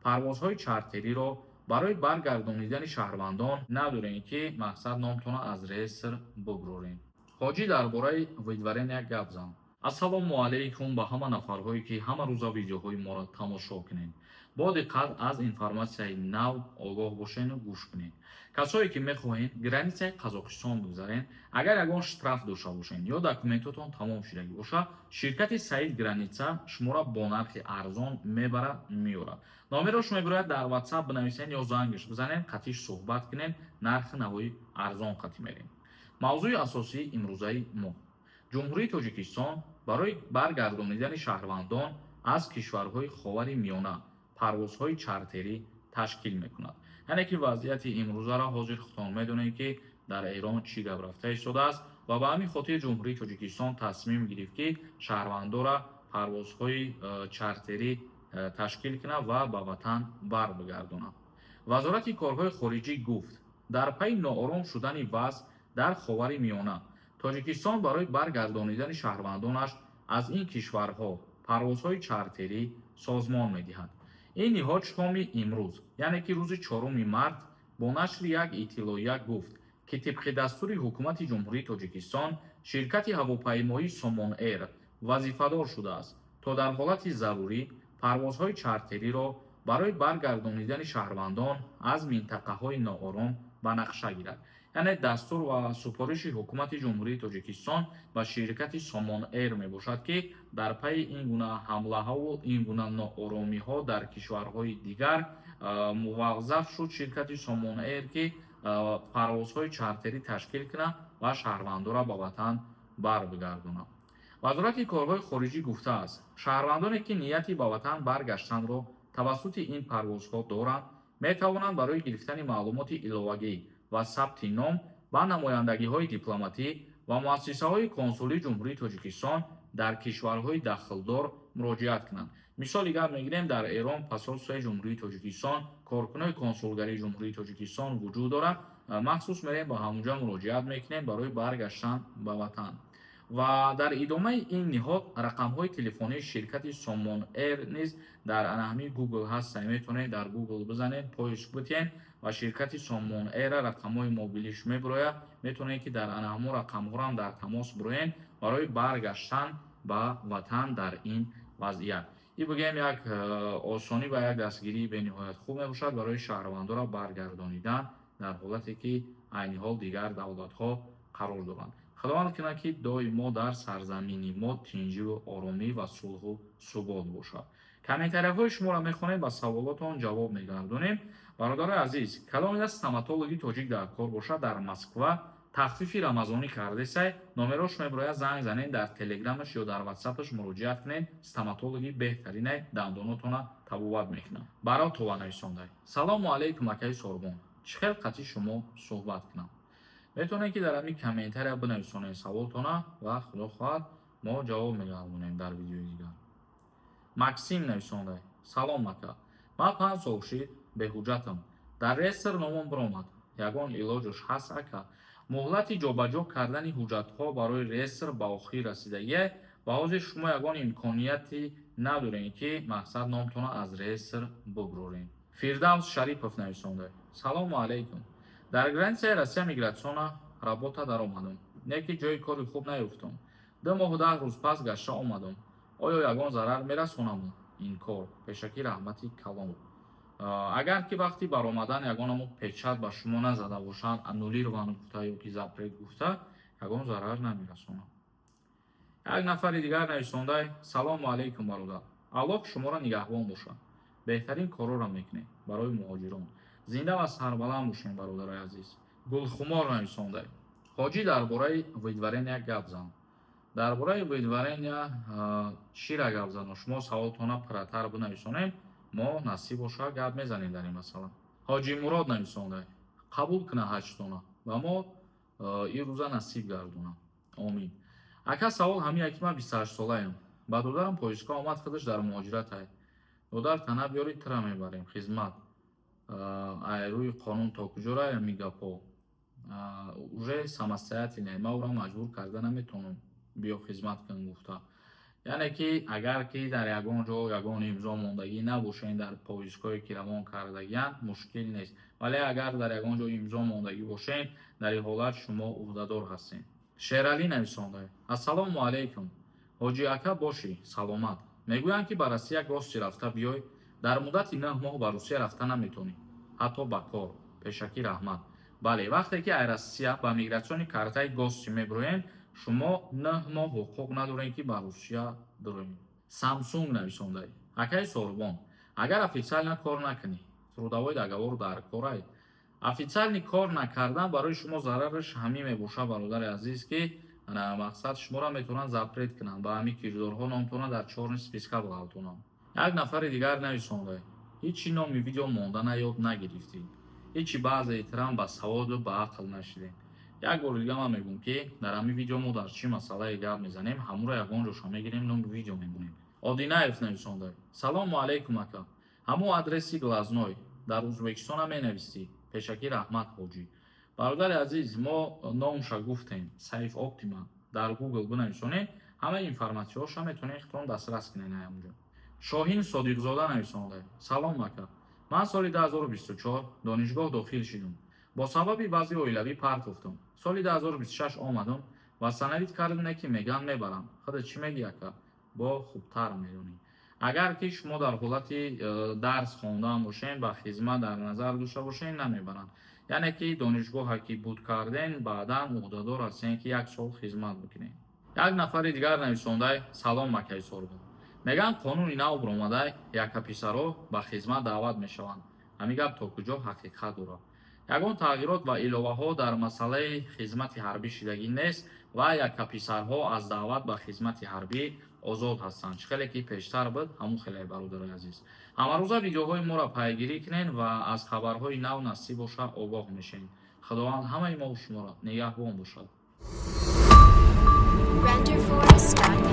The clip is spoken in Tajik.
Парвозҳои чартериро барои баргардонидани шаҳрвандон надорем, ки мақсад номтона аз реестр бубурорем. Ҳоҷӣ, дар бораи выдворения гап зан. Ассалому алайкум ба ҳама нафарҳое, ки ҳама рӯза видеоҳои моро тамошо кунед. Бо диққат аз информатсияи нав огоҳ бошену гӯш кунед. Касое ки мехоҳед границаи Қазоқистон бигзарен, агар ягон штраф дошта бошед ё документотон тамом шудагӣ бошад, ширкати «Саид Граница» шуморо бо нархи арзон мебарад, меорад. Номерош мебирояд, дар WhatsApp бинависен ё зангаш бизанед, қатиш суҳбат кунед, нархи навои арзон қатӣ мерем. Мавзӯи асосии имрӯзаи мо: Ҷумҳурии Тоҷикистон барои баргардонидани шаҳрвандон аз кишварҳои Ховари Миёна парвозҳои чартерӣ ташкил мекунад. Яъне ки вазъияти имрӯзаро ҳозир худтон медонед, ки дар Эрон чӣ гап рафта истодааст, ва ба ҳамин хотир Ҷумҳурии Тоҷикистон тасмим гирифт, ки шаҳрвандора парвозҳои чартерӣ ташкил кунад ва ба ватан барбигардонад. Вазорати корҳои хориҷӣ гуфт, дар пайи ноором шудани вазъ дар Ховари Миёна Тоҷикистон барои баргардонидани шаҳрвандонаш аз ин кишварҳо парвозҳои чартерӣ созмон медиҳад. Ин ниҳод шоми имрӯз, яъне ки рӯзи 4 март, бо нашри як иттилоия гуфт, ки тибқи дастури Ҳукумати Ҷумҳурии Тоҷикистон ширкати ҳавопаймоии «Сомон Эйр» вазифадор шудааст, то дар ҳолати зарурӣ парвозҳои чартериро барои баргардонидани шаҳрвандон аз минтақаҳои ноором ба нақша гирад. Яъне дастур ва супориши Ҳукумати Ҷумҳурии Тоҷикистон ба ширкати «Сомон Эйр» мебошад, ки дар пайи ин гуна ҳамлаҳову ин гуна нооромиҳо дар кишварҳои дигар муваззаф шуд ширкати «Сомон Эйр», ки парвозҳои чартерӣ ташкил кунад ва шаҳрвандонро ба ватан барбигардонад. Вазорати корҳои хориҷӣ гуфтааст, шаҳрвандоне, ки нияти ба ватан баргаштанро тавассути ин парвозҳо доранд, метавонанд барои гирифтани маълумоти иловагӣ ва сабти ном ба намояндагиҳои дипломатӣ ва муассисаҳои консулии Ҷумҳурии Тоҷикистон дар кишварҳои дахлдор муроҷиат кунанд. Мисоли гап мегирем, дар Эрон посольствои Ҷумҳурии Тоҷикистон, коркунои консулгарии Ҷумҳурии Тоҷикистон вуҷуд дорад. Махсус мерем, ба ҳамонҷа муроҷиат мекунем барои баргаштан ба ватан. Ва дар идомаи ин ниҳод рақамҳои телефонии ширкати «Сомон Эйр» низ дар анаҳами Гугл ҳаст. Метавонед дар Гугл бизанед, поиск битиҳед ва ширкати «Сомон Эйра» рақамҳои мобилиш мебирояд. Метавонед, ки дар анаҳамо рақамҳоам дар тамос бироед барои баргаштан ба ватан. Дар ин вазъият и бигӯем, як осонӣ ва як дастгирии бениҳоят хуб мебошад барои шаҳрвандонро баргардонидан дар ҳолате ки айни ҳол дигар давлатҳо қарор доранд. Худованд кунад, ки доимо дар сарзамини мо тинҷиву оромӣ ва сулҳу субот бошад. Комментарияҳои шуморо мехонем, ба саволотон ҷавоб мегардонем. Бародарои азиз, кадоме стоматологи тоҷик дар кор бошад дар Москва, тахфифи рамазонӣ кардесай. Номерош мебирояд, занг занед, дар Телеграмаш ё дар Ватсапаш муроҷиат кунед. Стоматологи беҳтаринай, дандонотона табобат мекунад. Баротова нависондай: «Салому алайкум, акаи Сорбон, чӣ хел қатъи шумо суҳбат кунам?» Метавонед, ки дар ҳамин комментария бинависонед саволтона ва худо хоҳад, мо ҷавоб мегардонем дар видеои дигар. Максим нависондай: «Салом, ака, ман 5 сол шид беҳуҷҷатам, дар реестр номом биромад, ягон илоҷош ҳаст, ака? Муҳлати ҷобаҷо кардани ҳуҷҷатҳо барои реестр ба охир расидагие ва ҳозир шумо ягон имконияте надоред, ки мақсад номтона аз реестр бубуроред». Фирдавс Шарипов нависонда: «Салому алайкум, дар границаи Россия миграционная работа даромадам, не ки ҷои кори хуб наёфтам. 2 моҳу 10 рӯз пас гашта омадам. Оё ягон зарар мерасонам ин кор? Пешакӣ раҳмати калон». Агар ки вақти баромадан ягон амо печать ба шумо назада бошанд, аннулирован гуфта ё ки запрет гуфта, ягон зарар намерасонад. Як нафари дигар нависондай: «Салому алайкум, бародар, Аллоҳ шуморо нигаҳбон бошад, беҳтарин корҳоро мекунед барои муҳоҷирон, зинда ва сарбаланд бошед, бародарои азиз». Гулхумор нависондай: «Ҳоҷӣ, дар бораи выдворения гап зан». Дар бораи выдворения чира гап занам? Шумо саволтона пурратар бинависонед, мо насиб боша, гап мезанем дар ин масъала. Ҳоҷӣ Мурод нависондай: «Қабул куна ҳаҷтона ва мо ин рӯза насиб гардона, омин. Ака, савол ҳамин, ки ман 28 солаям, ба додарам поездка омад, худаш дар муҳоҷиратай. Додар тана биёри, тира мебарем хизмат. Ай рӯи қонун то куҷора ами гапҳо? Уже самостоятельно, ман ӯро маҷбур карда наметавонам, биё хизмат кун гуфта. Яъне ки агар ки дар ягон ҷо ягон имзо мондагӣ набошед, дар повесткое ки равон кардагианд, мушкил нест, вале агар дар ягон ҷо имзо мондагӣ бошед, дар ин ҳолат шумо ӯҳдадор ҳастед. Шералӣ нависонда: «Ассалому алайкум, ҳоҷӣ ака, бошӣ саломат. Мегӯянд, ки ба Россия гости рафта биёй, дар муддати 9 моҳ ба Русия рафта наметавонӣ, ҳатто ба кор. Пешакӣ раҳмат». Бале, вақте ки ай Россия ба миграционный картаи гости мебироем, шумо 9 моҳ ҳуқуқ надорем, ки ба Русия бироем. Самсунг нависонда: «Акаи Сорбон, агар официально кор накунӣ, трудовой договор дар корай?» Официально кор накардан барои шумо зарараш ҳамин мебошад, бародари азиз, ки мақсад шуморо метавонанд запрет кунанд, ба ҳамин кирдорҳо номтона дар чёрный списка бағалтонанд. Як нафари дигар нависонда: «Ҳичи номи видео мондана ёд нагирифтӣ, ҳичи баъзе эҳтирам ба саводу ба ақл нашидем». Як бори дига ман мегӯм, ки дар ҳамин видео мо дар чӣ масъалае гап мезанем, ҳамуро ягон ҷоша мегирем, номи видео мемонем. Одинаев нависонда: «Салому алайкум, ака, ҳамун адреси глазной дар Ӯзбекистона менависӣ? Пешакӣ раҳмат, ҳоҷӣ». Бародари азиз, мо номша гуфтем, Сайф Оптима дар Гугл бинависонед, ҳамаи информатсияҳоша метавонед худтон дастрас кунед ҳамунҷо. Шоҳин Содиқзода нависонда: «Салом, ака, ман соли 2024 донишгоҳ дохил шидум, бо сабаби вазъи оилавӣ партофтум. Соли 2026 омадум ва восстановить кардум, не ки меган мебарам. Худа чӣ мегӣ, ака? Бо хубтар медонӣ». Агар ки шумо дар ҳолати дарс хондан бошед, ба хизмат дар назар дошта бошед, намебаранд. Яъне ки донишгоҳе ки буд карден, баъдан ӯҳдадор ҳастем, ки як сол хизмат бикунед. Як нафари дигар нависондай: «Салом, акаи Сорбон, мегӯянд, қонуни нав баромада, якаписаро ба хизмат даъват мешаванд. Ҳамин гап то куҷо ҳақиқат дорад?» Ягон тағйирот ва иловаҳо дар масъалаи хизмати ҳарбӣ шидагӣ нест ва якаписарҳо аз даъват ба хизмати ҳарбӣ озод ҳастанд. Чӣ хеле ки пештар буд, ҳамун хеле. Бародарои азиз, ҳамарӯза видеоҳои моро пайгирӣ кунед ва аз хабарҳои нав насиб боша огоҳ мешавед. Худованд ҳамаи мову шуморо нигаҳбон бошад. Renderforest.com.